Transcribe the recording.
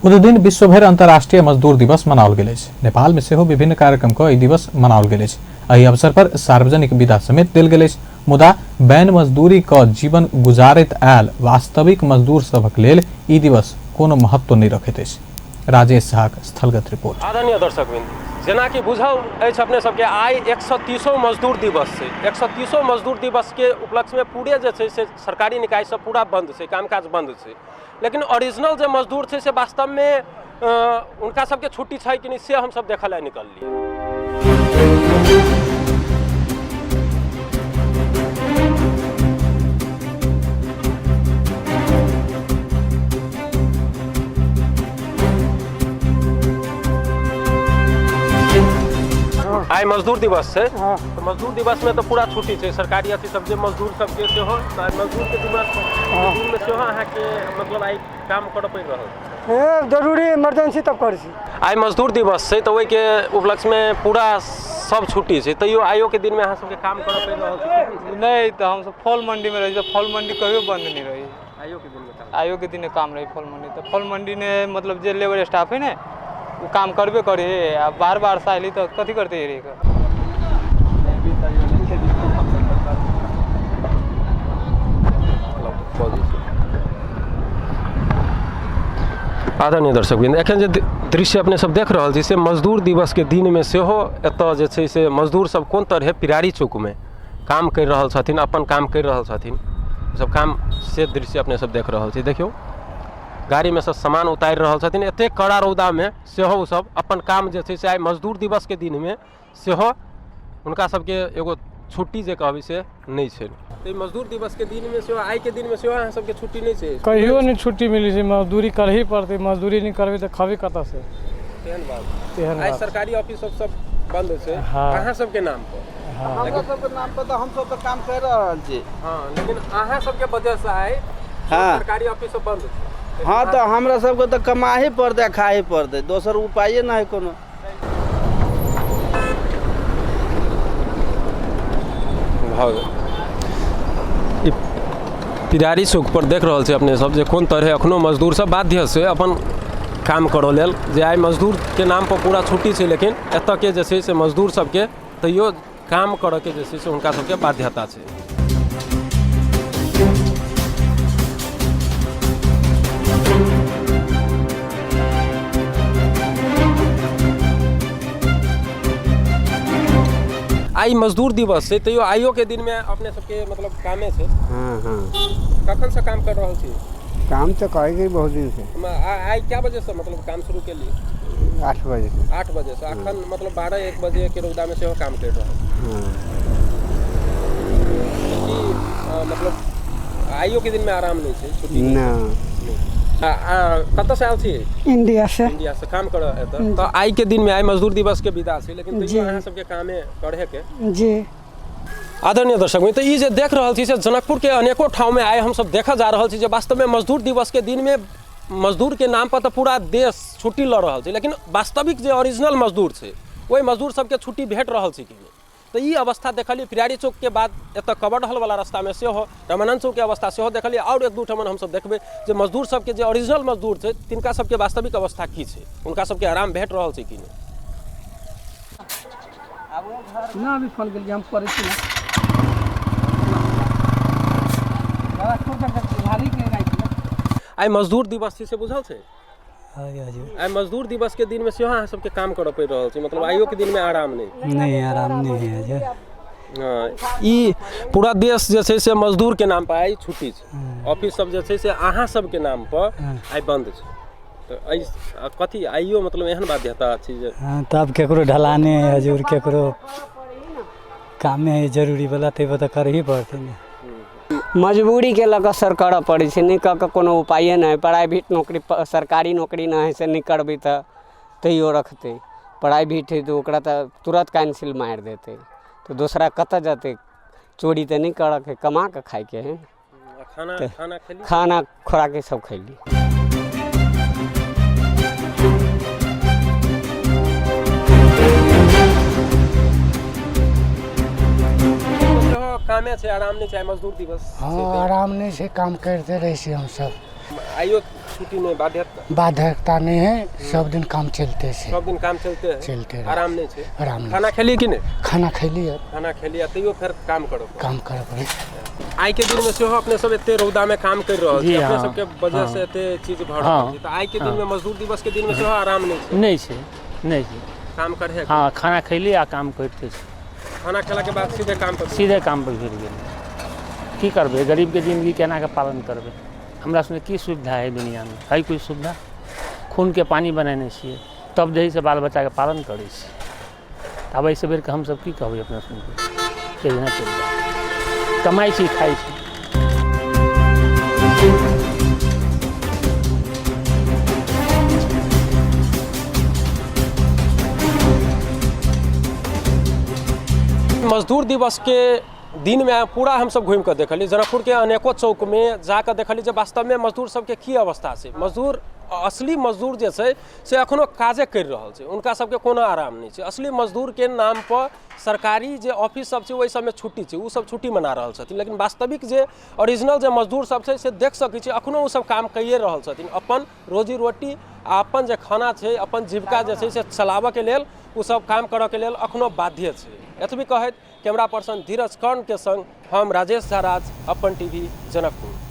बुधदिन विश्वभरि अंतर्राष्ट्रीय मजदूर दिवस मनाओल गेल अछि। नेपाल में सेहो विभिन्न कार्यक्रम क ई दिवस मनाओल गेल अछि। एहि अवसर पर सार्वजनिक विदा समेत देल गेल अछि। मुदा बैन मजदूरी क जीवन गुजारैत आयल वास्तविक मजदूर सभक लेल ई दिवस कोनो महत्व नहि रखैत अछि। राजेश झाक स्थलगत रिपोर्ट। आदरणीय दर्शकवृन्द, जेनाकि बुझल अछि अपने सबके आइ 130 मजदूर दिवस छै। 130 मजदूर दिवसके उपलक्ष्यमे पूरे जे छै से सरकारी निकाय सब पूरा बंद छै, कामकाज बंद छै। लेकिन ओरिजिनल जे मजदूर छै से वास्तवमे हुनका सबके छुट्टी छै कि नहि से हमसब देखऽ लए निकललियै। आइ मजदूर दिवस छै। हाँ। तऽ मजदूर दिवस में तऽ पूरा छुट्टी छै सरकारी अथी सब जे मजदूर सबके सेहो, तऽ आइ मजदूर के दिवस दिन में सेहो अहाँके मतलब आइ काम करऽ पड़ि रहल छै। ए, जरूरी इमरजेंसी तब करै छी। आइ मजदूर दिवस छै तऽ ओहिके उपलक्ष्यमे पूरा सब छुट्टी छै, तैयो आइयो के दिनमे अहाँ सबके काम करऽ पड़ि रहल छै, केहन छै? नहि, तऽ हमसब फल मंडी में रहै छी, तऽ फल मंडी कहियो बंद नहि रहै। आइयो के दिनमे काम? आइयो के दिन काम रहै फल मंडी। तऽ फल मंडी ने मतलब जे लेबर स्टाफ है ने ओ काम करबे करे है, आ बार बार से अयली तऽ कथी करते रहे? आदरणीय दर्शकवृन्द, एखन जे दृश्य अपने सब देख रहल छी से मजदूर दिवसके दिनमे सेहो एतऽ जे छै से मजदूर सब कोन तरहे पिरारी चौकमे काम करि रहल छथिन, अपन काम करि रहल छथिन सब काम, से दृश्य अपने सब देख रहल छी। देखियौ, गाड़ीमे सँ सामान उतारि रहल छथिन। एतेक कड़ा रौदामे सेहो ओसब अपन काम जे छै से आइ मजदूर दिवसके दिनमे सेहो हुनका सबके एगो छुट्टी जे कहबै से नहि छै। तऽ मजदूर दिवसके दिनमे सेहो, आइके दिनमे सेहो अहाँ सबके छुट्टी नहि छै? कहियो नहि छुट्टी मिलै छै। मजदूरी करही पड़तै। मजदूरी नहि करबै तऽ खबी कतऽसँ? तेहन बात। तेहन आइ बात। सरकारी ऑफिस सब सब बंद छै। हाँ। अहाँ सबके नाम पर? हाँ। हमरा सबके नाम पर तऽ हमसब तऽ काम कर रहल छी। हाँ, लेकिन अहाँ सबके वजह से आइ हाँ। सरकारी ऑफिस सब बंद छै। हाँ, तऽ हमरा सबके तऽ कमाही पड़तै, खाही पड़तै, दोसर उपाये नहि है कोनो। भऽ गेल। ई पिरारी चौक पर देख रहल छी अपने सब जे कोन तरहे अखनो मजदूर सब बाध्य से अपन काम करऽ लेल, जे आइ मजदूरके नाम पर पूरा छुट्टी छै, लेकिन एतऽके जे छै से मजदूर सबके तैयो काम करऽके जे छै से हुनका सबके बाध्यता छै। आइ मजदूर दिवस छै, तैयो आइयो के दिनमे अपने सबके मतलब कामे छै? हाँ हाँ। कखन से काम कर रहल छी? काम तऽ करै छी बहुत दिन से। आइ क्या बजे से मतलब काम शुरू केलियै? 8 बजे से। 8 बजे से अखन मतलब 12-1 बजे के रौदा में सेहो काम कर रहल छी? हाँ। की मतलब आइयो के दिन में आराम नहीं छै, छुट्टी नहि? ना। कतऽ से आयल छी? इंडिया से। इंडिया से काम करऽ एतऽ? तऽ आइ के दिन में आइ मजदूर दिवस के विदा छै, लेकिन तैयो जी। अहाँ सबके कामे करे के? जी। आदरणीय दर्शक मित्र, ई जे देख रहल छी से जनकपुर के अनेको ठाउँ में आइ हमसब देखऽ जा रहल छी जे वास्तव में मजदूर दिवस के दिन में मजदूर के नाम पर तऽ पूरा देश छुट्टी लऽ रहल छै, लेकिन वास्तविक जे ओरिजिनल मजदूर छै ओहि मजदूर सबके छुट्टी भेट रहल छै कि नहि। तऽ ई अवस्था देखलियै पिरारी चौक के बाद एतऽ कबडहल वाला रास्ता में सेहो, रामानंद चौक के अवस्था सेहो देखलियै। आओर एक दू ठमन हमसब देखबै जे मजदूर सबके जे ओरिजिनल मजदूर छै तिनका सबके वास्तविक अवस्था की छै, हुनका सबके आराम भेट रहल छै कि नहि। ना, अभी फोन केलियै, हम करै छी ने। आइ मजदूर दिवस छै से बुझल छै? हजुर। आइ मजदूर दिवस के दिन में सेहो अहाँ सबके काम करऽ पड़ि रहल छै, मतलब आइयो के दिन में आराम नहि? नहीं, आराम नहीं है हजुर। हाँ, ई पूरा देश जे छै से मजदूर के नाम पर आइ छुट्टी छै, ऑफिस सब जे छै से अहाँ सबके नाम पर आइ बंद छै, तऽ एहि कथी आइयो मतलब एहन बाध्यता छै जे? हाँ, तब केकरो ढलाने है हजुर, केकरो कामे है जरूरी वाला, तै पर तऽ करही पड़तै ने। मजबूरीके लऽ कऽ सर करऽ पड़ै छै, नहि कऽ कऽ कोनो उपाये नहि हइ। प्राइवेट नौकरी, सरकारी नौकरी नहि हइ से नहि करबै तऽ तैयो रखतै। प्राइवेट हइ तऽ ओकरा तऽ तुरन्त कैंसिल मारि देतै, तऽ दोसरा कतऽ जेतै? चोरी तऽ नहि करऽके हइ, कमा कऽ खाइके हइ। खाना खाना खेली? खाना खोराकी सब खैली। कामे छै, आराम नहि छै, आइ मजदूर दिवस। हाँ, आराम नहि छै, काम करिते रहै छी हमसब। आइयो छुट्टी नहि, बाध्यता। बाध्यता नहीं है, सब दिन काम चलते से। सब दिन काम चलते है। चलते रहे। आराम नहि छै। आराम नहीं। खाना खेलिए कि नहि? खाना खैली है। खाना खेलिए तैयो फेर काम करो? काम करे पड़े। आइ के दिन में सेहो अपने सब एते रौदा में काम कर रहल छी। जी, अपने हाँ, सबके वजह हाँ। से एते चीज भऽ रहल हाँ, छै, तऽ आइ के दिन हाँ। में मजदूर दिवस के दिन में सेहो आराम नहि छै? नहि छै, नहि छै। काम करे? हँ, खाना खैली आ काम करिते छी। खाना खेला के बाद सीधे काम पर? सीधे काम पर भिड़ गेली। की करबै, गरीबके जिंदगी केना कऽ पालन करबै? हमरा सबके की सुविधा है दुनियामे? है कोइ सुविधा? खूनके पानि बनेने छियै, तब जे है से बाल बच्चाके पालन करै छी। आब एहिसँ बढ़िकऽ हमसब की कहबै अपना सबके? एहिना चलि जाउ, कमाइ छी, खाइ छी। मजदूर दिवस के दिन में पूरा हमसब घूमि कऽ देखलियै, जनकपुर के अनेको चौक में जाकऽ देखलियै जे वास्तव में मजदूर सबके की अवस्था छै। मजदूर, असली मजदूर जे छै से एखनो काजे करि रहल छै, हुनका सबके कोनो आराम नहि छै। असली मजदूरके नाम पर सरकारी जे ऑफिस सब छै, ओहि सबमे छुट्टी छै, ओ सब छुट्टी मना रहल छथिन, लेकिन वास्तविक जे ओरिजिनल जे मजदूर सब छै से देख सकै छी एखनो ओ सब काम कैए रहल छथिन। अपन रोजी रोटी आ अपन जे खाना छै, अपन जीविका जे छै से चलाबऽके लेल ओ सब काम करऽके लेल एखनो बाध्य छै। एतबी कहैत कैमरा पर्सन धीरज कर्ण के संग हम राजेश झा राज, अपन टीवी, जनकपुर।